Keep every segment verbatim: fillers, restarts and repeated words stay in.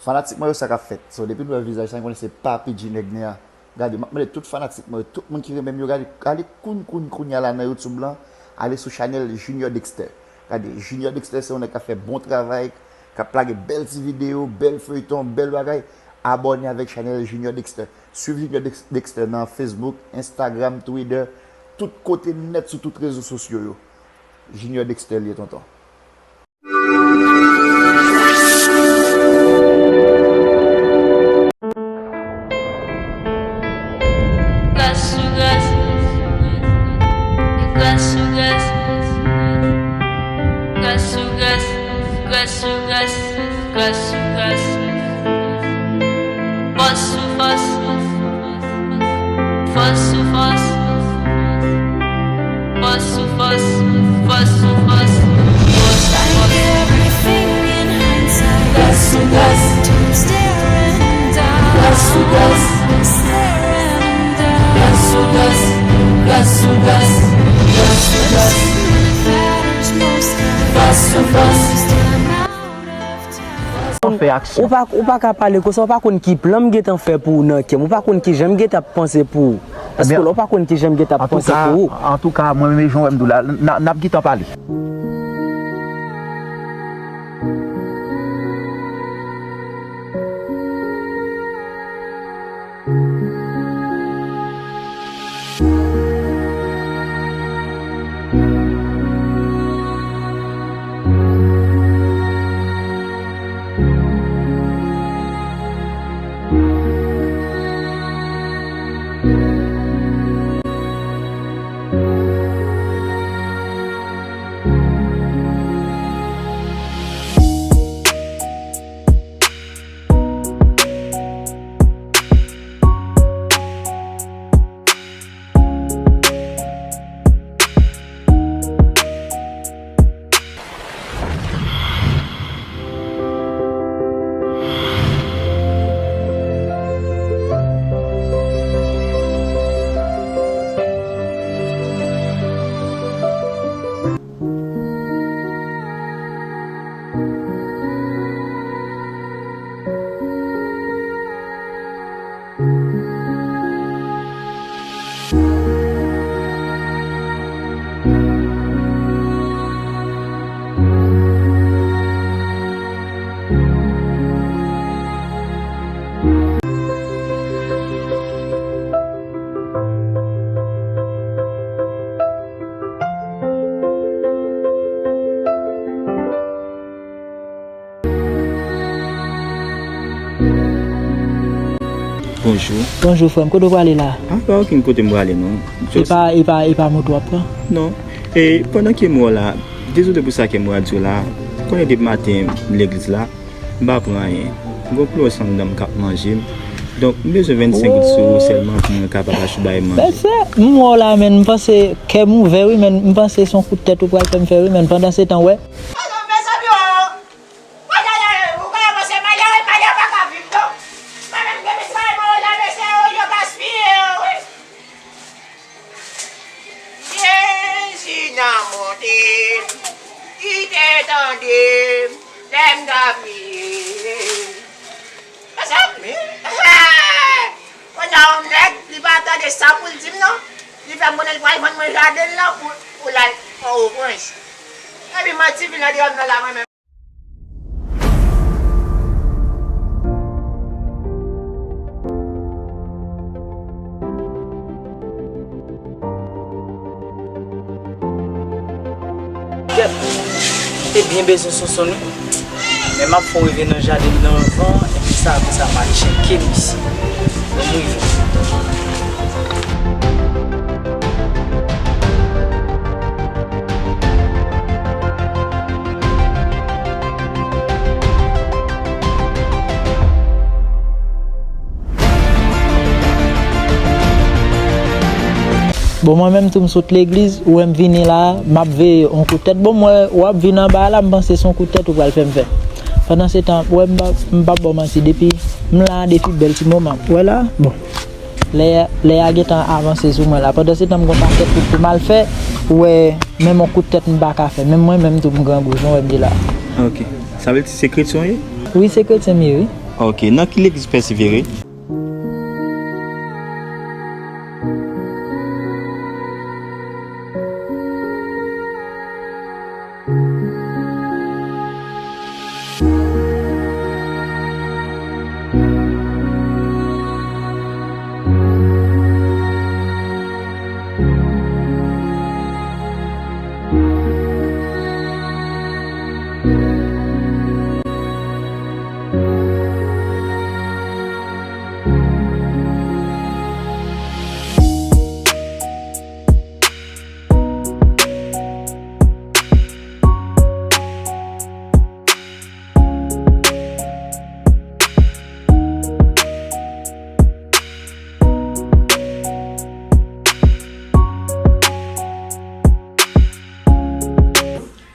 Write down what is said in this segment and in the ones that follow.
Fanatik mwen yo, sa k ap fèt? So, depi nou wè vizaj sa, n konnen se Papi G Nèg Nè a. Gade, m ap mande tout fanatik mwen yo, tout moun ki renmen m yo, gade, ale kounye kounye kounye a la nan YouTube lan, ale sou chanèl Junior Dexter. Gade, Junior Dexter se yon nèg k ap fè bon travay, k ap lage bèl ti videyo, bèl feyton, bèl bagay. Abòne avèk chanèl Junior Dexter. Swiv Junior Dex- Dexter nan Facebook, Instagram, Twitter, tout kote nèt sou tout rezo sosyo yo. Junior Dexter li ye, tonton. Gras sou gras, gras sou gras, gras sou gras, gras sou gras, gras sou gras. Fòs sou fòs, fòs sou fòs, fòs sou fòs, fòs sou fòs, fòs sou fòs. Gras sou gras, gras sou gras, gras sou gras, gras sou gras, gras sou gras. Fòs sou fòs. Ou pa, ou pa ka pale konsa, ou pa konn ki plan m gentan fè pou ou nan kè m, ou pa konn kijan m gentan ap panse pou ou. Paske la, ou pa konn kijan m gentan ap panse pou ou. Antouka, mwen menm jan w wè m di w la, n a, n ap gentan pale. Bonjou. Bonjou, frè m. Kote w prale la? A, pa okenn kote m prale, non. E pa, e pa, e pa moto w ap pran? Non. E pandan ke m wè w la, dezole pou sa ke m pral di w la, konnen depi maten m legliz la, m pa pran anyen. M gon plis anndan m k ap manje m. Donk, m bezwen vennsenk goud sou ou sèlman pou mwen kapab achte bagay manje. Mesye, m wè w la, menn, m panse kè m ouvè, wi, menn, m panse se yon kout tèt ou pral fè m fè, wi, menn, pandan se tan, wè. Alò, mezanmi, o! Ou genlè, ou genlè panse malere, malere pa ka viv, non. Mwen menm, gen piti bagay mwen yo la, mesye, yo, yo gaspiye yo, wi. Jezi nan monte, kite tande, lè m t ap priye. Mezanmi, kounye a yon nèg, li pa tande sa pou l di m, non. Li fè m konnen l pral vann mwen jaden l lan pou, pou l al fè yon oprans. Epi manti vin nan deyò m nan la, mwen menm. Kèt, m te byen bezwen Sonsonn wi. Men m ap fè w rive nan jaden m nan anvan, epi sa, apre sa, m a tcheke misye. Bon, m rive. Bon, mwen menm tou m sot legliz, ou wè m vini la, m ap veye yon kout tèt. Bon, m wè w ap vin anba la, m panse se yon kout tèt ou pral fè m fè. Pandan se tan, ou wè m pa, m p ap ba w manti, depi m la, depi bèl ti moman. Ou wè la? Bon. Lè, lè a gentan avanse sou mwen la. Pandan se tan, m gon pakèt kout pou m al fè, ou wè, menm yon kout tèt m pa ka fè. Menm mwen menm tou m grangou, jan w wè m ye la. Ok. Sa vle di se kretyen w ye? Wi, se kretyen m ye, wi. Ok, nan ki legliz w pèsevere?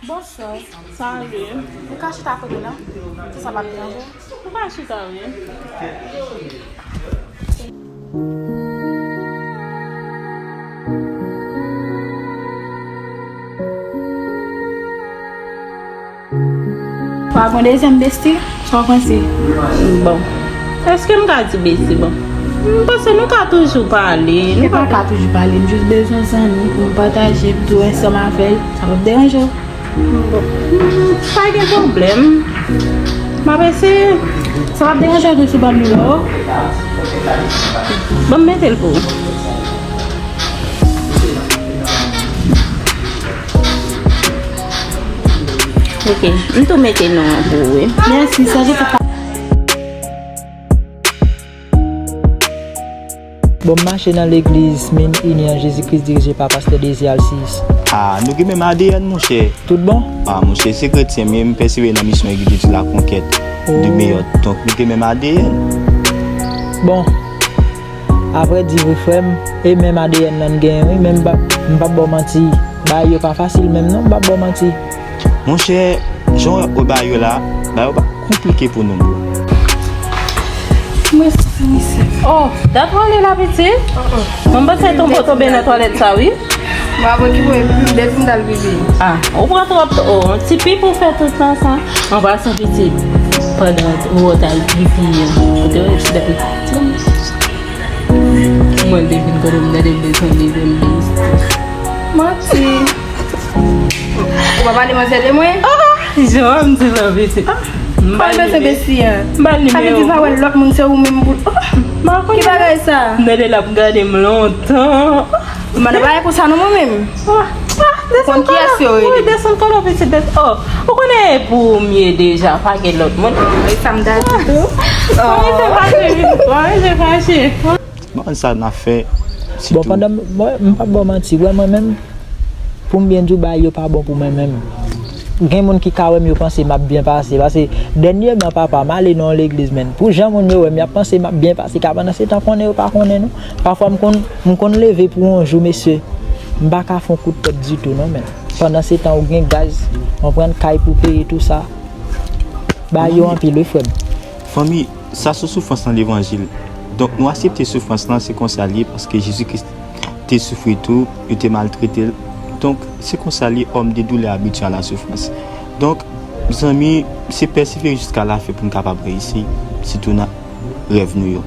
Bonswa. Salut. Ou ka chita kote la? Si sa pa deranje w? Ou ka chita, wi. Ou pa gon dezyèm besti? Sa w panse? Bon. Èske m ka di besti? Bon. M panse nou ka toujou pale. Nou pa ka toujou pale. M jis bezwen zanmi pou m pataje tou ansanm avè l. Sa p ap deranje w? Bon. Pa gen pwoblèm. M ap eseye. Sa p ap deranje w tou si w ban m nimewo w? Ban m mete l pou ou. Ok, m tou mete non an pou ou, wi. Mèsi, sa je te pa. Bon, m mache nan legliz Min Ini an Jezi Kris dirije pa pastè Désir Alcius. Ah, nou gen menm A D N, monchè. Tout bon? Ah, monchè, se kretyen m ye, m pèsevere nan misyon eglitèl Lakonkèt de Meyòt. Donk, nou gen menm A D N. Bon, apre di vre, frè m, e menm A D N nan n genyen, wi, men m p ap, m p ap ba w manti. Bagay yo pa fasil menm, non, m p ap ba w manti. Monchè, jan w wè bagay yo la, bagay yo pa konplike pou nou, bro. Mwen sezi. Oh, dat w ale la, pitit? Mwen panse tonbe tonbe nan twalèt sa, wi. Mwen apre ki mwen, depi m t al pipi. Ah, ou pran twòp, oh, ti pipi ou fè tout tan sa. An pasan, pitit, pandan ou t al pipi, ou te wè ti dèk. Mwen te vin konnen m tande m bezwen leve m besti. Manti. Ou pa pale manzè de mwen? Ah, jan m di la, pitit. Ah, m pa bezwen besti an. M pa nimewo. Sa vle di pa wè lòt moun se ou menm pou. Ah, ki bagay sa? M tande l ap gade m lontan. M pa nan bagay konsa non mwen menm. Ah, ah, desann kòlò. Wi, desann kòlò, pitit, desann. Oh, ou konnen e pou ou m ye deja, pa gen lòt moun. E sa m ta di tou. Oh. Mwen te fache, vin, mwen te fache. Bon, sa n ap fè. Bon, pandan m, mwen, m p ap ba w manti, wè mwen menm, pou m byen di w, bagay yo pa bon pou mwen menm. Gen moun ki ka wè m, yo panse m ap byen pase. Paske dènyèman, papa, m ale nan yon legliz, men. Pou jan moun yo wè m, y ap panse m ap byen pase. Ka pandan se tan konnen yo pa konnen, non. Pafwa, m konn, m konn leve pou yon jou, mesye. M pa ka fè yon kout tèt ditou, non, men. Pandan se tan, ou gen gaz, konprann, kay pou peye, tou sa. Bagay yo anpil, wi, frè m. Fanmi, sa se soufrans nan levanjil. Donk, nou aksepte soufrans lan, se konsa l ye, paske Jezi Kris te soufri tou, yo te maltrete l. Donk, se konsa l ye, homme de douleur habitué à la souffrance. Donk, zanmi, se pèsevere jiska lafen pou n kapab reyisi, sitou nan rèv nou yo.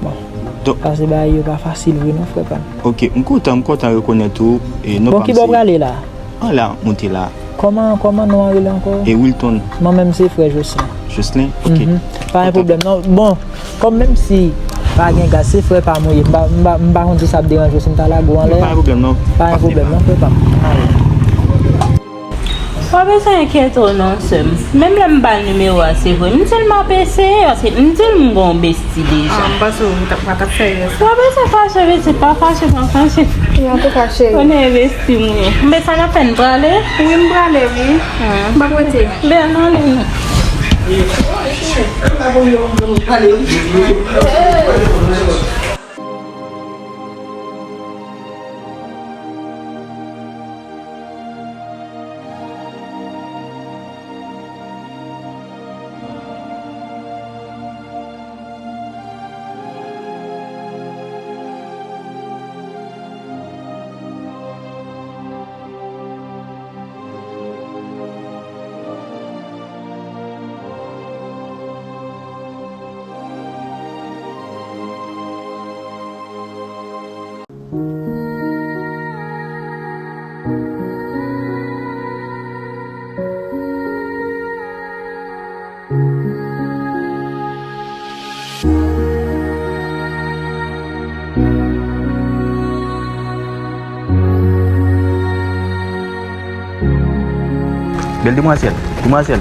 Bon. Donk, paske bagay yo pa fasil vre non, frè pa m. Ok, m kontan, m kontan rekonèt ou, e nou pa m se. Bon, ki bò w prale la? An la, monte la. Kòman, kòman non an rele ankò? E Wilton. Mwen menm se frè Jocelyn. Jocelyn? Ok. Mhm. Pa gen pwoblèm non. Bon, kòm menm si pa gen gaz, se frè pa m ou ye. M pa, m pa, m pa konn si sa ap deranje w si m ta lage w anlè. Pa gen pwoblèm non. Pa gen pwoblèm non, frè pa m. Ou pa bezwen enkyete w non, sè m. Menm lè m ba l nimewo a, se vre. M di l m ap eseye, paske m di l m gon besti deja. Ah, m panse w t ap, pa t ap serye. Ou pa bezwen fache, pitit, pa fache, pa fache. Wi, antouka, cheri. Konnen e besti m ye. Men sa n ap fè, n prale? Wi, m prale, wi. Ah. M p ap rete. Ben, ann ale non. Bèl demwazèl, demwazèl,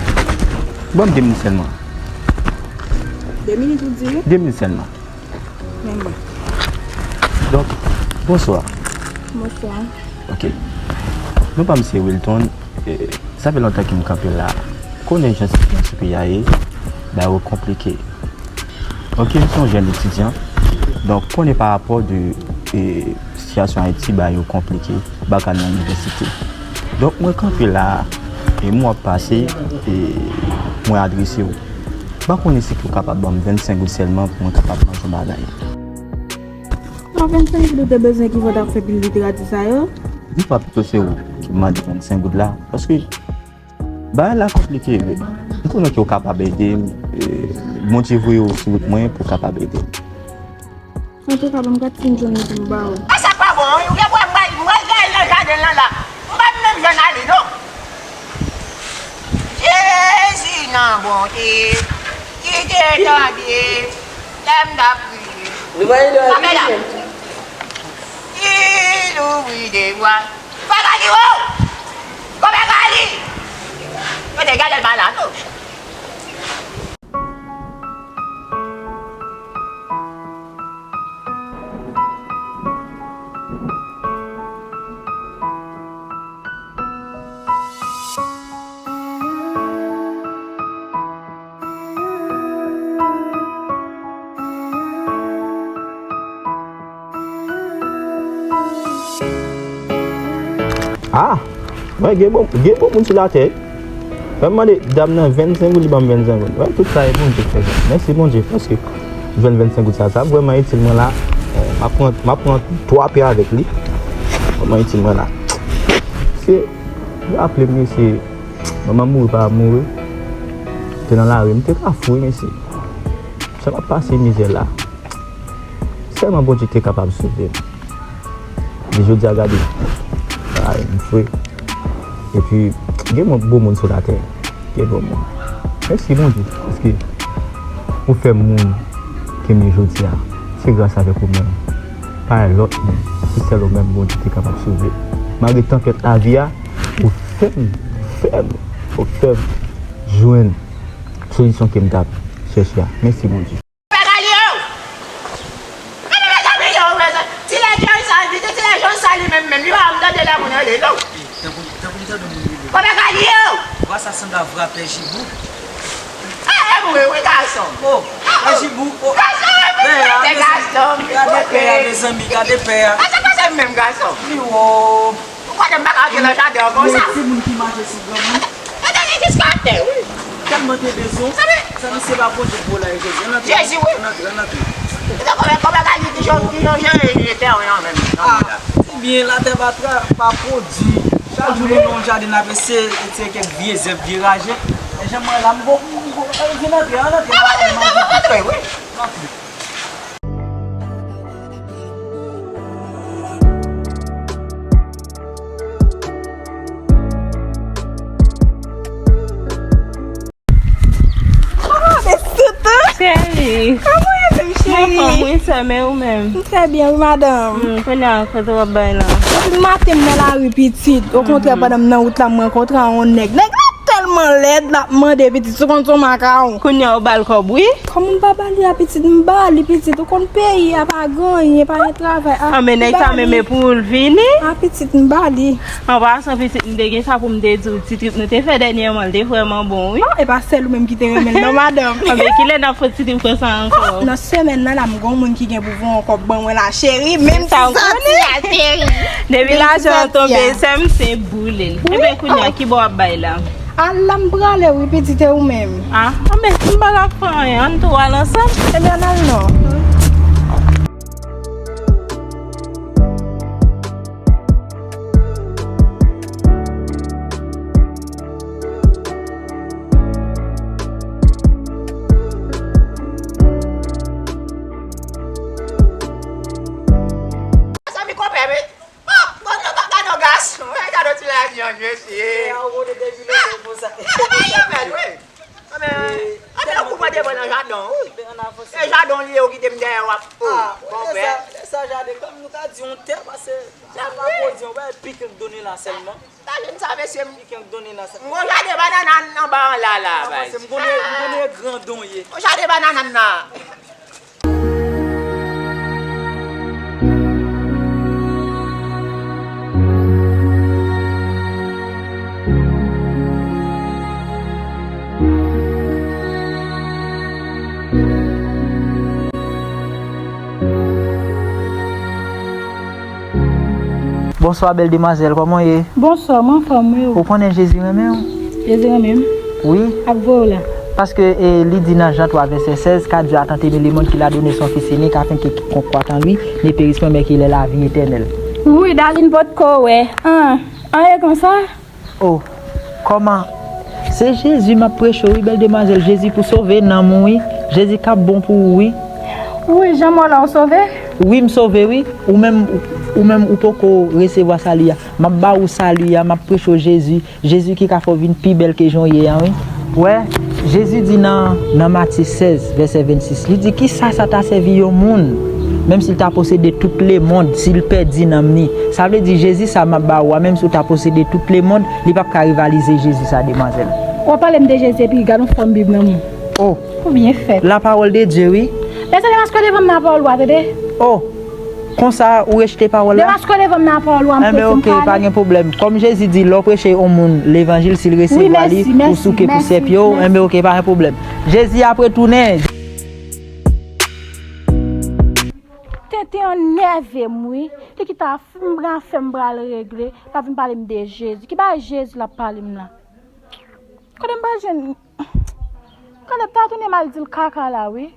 ban m de minit sèlman. De minit ou di wi? De minit sèlman. Men mwen. Donk, bonswa. Bonswa. Ok. Non pa m se Wilton. E, sa fè lontan ke m kanpe la. Konnen jan sitiyasyon peyi a ye, bagay yo konplike. Ok, m se yon jèn etidyan. Donk, konnen pa rapò de, e, sitiyasyon Ayiti, bagay yo konplike, m pa ka al nan inivèsite. Donk, mwen kanpe la, e mwen ap pase, e mwen adrese w. M pa konnen si w kapab ban m vennsenk goud sèlman pou mwen kapab manje yon bagay. Nan vennsenk goud ou te bezwen ki fè w t ap fè pil literati sa yo? Di fwa pito se ou ki mande vennsenk goud la, paske bagay la konplike vre. M konnen ke w kapab ede m, e, Bondye voye w sou wout mwen pou w kapab ede m. Antouka, ban m gad si m jwenn li pou m ba ou. A, sa pa bon, wi. Ou gen pral, m pral, m pral gaye nan jaden lan la. M pa menm jwenn ale, non. Jezi nan bonte, ki te tande lè m t ap priye. Nou va ede w. Sa fè la. Ki louvri de bwa. Fè gadi, wo! Konpè Kali! Yo te gade l pa la, non. Ah! Wè, gen bon, gen bon moun sou latè. Lè m mande dam nan vennsenk goud, li ban m vennsenk goud. Wè, tout sa e Bondye k fè sa. Mèsi Bondye, paske m jwenn vennsenk goud sa, sa ap vrèman itil mwen la. Eh, m ap pran, m ap pran twa pè avèk li. Vrèman itil mwen la. Se, raple m, se, manman m mouri, papa m mouri. Te nan lari, m te ka fou, mesye. Sa m ap pase mizè la. Sèlman Bondye te kapab sove m. Epi jodi a, gade, ay, m fre. Epi, gen moun, bon moun sou latè. Gen bon moun. Mèsi Bondye, paske ou fè m moun ke m ye jodi a. Se gras avèk ou menm. Pa gen lòt moun. Se sèl ou menm Bondye te kapab sove. Malgre tanpèt lavi a, ou fè m, fè m, ou fè m jwenn solisyon ke m t ap chèche a. Mèsi Bondye. Fè gade yo! Gade mezanmi yo, mezanmi. Ti lè Jerry sa, li di ti lè Jan sa li menm menm, li pa janm tande lè moun rele non. Tankou, tankou m tande moun rele. Fè gade yo! Vwa sa sanble a vwa Pè Jibou. Ah, e mwen wi gason. Oh, Pè Jibou, oh. Gason, e mwen se gason. Gade pè a, mezanmi, gade pè a. Gason, gason menm gason. Li wo. Ou kwè ke m pa ka antre nan jaden an konsa? Men timoun ki mache sou granmoun. Mete li jiska atè, wi. Tèlman te bezwen w. Sa vle? Zanmi, se pa Bondye k voye w la jodi. Ann antre. Jezi, wi. Ann antre, ann antre. Ou te konprann kòman Kali ki jan, ki jan jere tèren an menm? Ah, ti byen, latè pa tra, pa pwodui. Chak jou nou nan yon jaden, n ap eseye retire kèk vye zèb, vye raje. E jan mwen la, m gon, m gon, vin antre, ann antre, ann antre, ann antre, wi. Ann antre. Cheri. Kòman w ye menm, cheri? Mwen anfòm, wi, sè, men ou menm? M trè byen, wi, madanm. Hmm, kounye a, kote w ap bay la? Depi maten, m nan lari, pitit. Okontrè, pandan m nan wout la, m rankontre a yon nèg. Nèg la tèlman lèd, l ap mande, pitit, si w konn se yon makawon. Kounye a, ou ba l kòb, wi? Kòman m pa ba li a, pitit? M ba li, pitit. Ou konn peyi a pa gen anyen, pa gen travay. Ah, men nèg sa menm e pou l vini? Ah, pitit, m ba li. An pasan, pitit, m te gen sa pou m te di w. Ti trip nou te fè dènyèman, l te vrèman bon, wi. Oh, e pa sèl ou menm ki te renmen l, non, madanm. Anben, kilè n ap fè ti trip konsa ankò? Oh, nan semèn nan, la, m gon moun ki gen pou voye yon kòb ban mwen la, cheri. Menm sa, ti santi a, cheri. Depi lajan an tonbe, sè m, se boule l. Wi. Enben, kounye a, ki bò w ap bay la? Al la m prale, wi, pitit, e ou menm? Ah, anben, si m pa ka fè anyen, ann tou al ansanm. Enben, ann al non. Zanmi konpè, wi. Oh, bon, nou pa gade yon gason. Wi, gade yon ti laj yon mesye. E a ou konnen depi lontan konsa. Anben, anben, ou koupe devan nan jaden, wi. E jaden li ye, ou kite m dèyè w ap, oh, konpè. Sa jaden, kòm nou ka di yon tè, paske sa pa pwodui, wè, piken k donnen la sèlman. Sa jèn sa, mesye, m Piken k donnen la sèlman. M gon jaden banana anba an la, la, baz. M konnen, m konnen grandon ye. Yon jaden banana nan. Bonswa, bèl demwazèl, kòman w ye? Bonswa, m anfòm, wi, ou? Ou konnen Jezi renmen w? Jezi renmen m? Wi. Ak voye w la? Paske, e, li di nan Jan twa vèsè sèz, car Dieu a tant aimé le monde qu'il a donné son Fils unique, afin que quiconque croit en lui ne périsse point, mais qu'il ait la vie éternelle. Wi, Darline potko wè. An, an e konsa? Oh, kòman? Se Jezi m ap preche w, wi, bèl demwazèl. Jezi pou sove nanm ou, wi. Jezi k ap bon pou ou, wi. Wi, jan m wè w la, ou sove? Wi, m sove, wi. Ou menm, ou menm, ou poko resevwa sali a. M ap ba ou sali a, m ap preche w Jezi. Jezi ki ka fè w vin pi bèl ke jan w ye an, wi. Wè, Jezi di nan, nan Matye sèz, vèsè vennsis, li di, kisa sa ta sèvi yon moun, menm si l ta posede tout lemonn, si l pèdi nanm li? Sa vle di, Jezi sa m ap ba ou a, menm si w ta posede tout lemonn, li p ap ka rivalize Jezi sa, demwazèl. W ap pale m de Jezi epi gad yon fòm Bib nan men w. Oh. Ou byen fèt. La parole de Dieu, wi. Mezanmi, demaske devan m nan pawòl ou a, tande? Oh. Konsa, ou rejte pawòl la? Demaske devan m nan pawòl ou a, m prese, m prale. Enben, oke, pa gen pwoblèm. Kòm Jezi di, lè w preche yon moun levanjil, si l resevwa li, ou souke pou sèpye w, enben, oke, pa gen pwoblèm. Jezi ap retounen. Tenten an nève m, wi. Li ki ta fin bran fè m pral regle, pa vin pale m de Jezi. Ki bagay Jezi l ap pale m la? Kote m pral jwenn? Kaleb ta tounen m al di l kaka la, wi.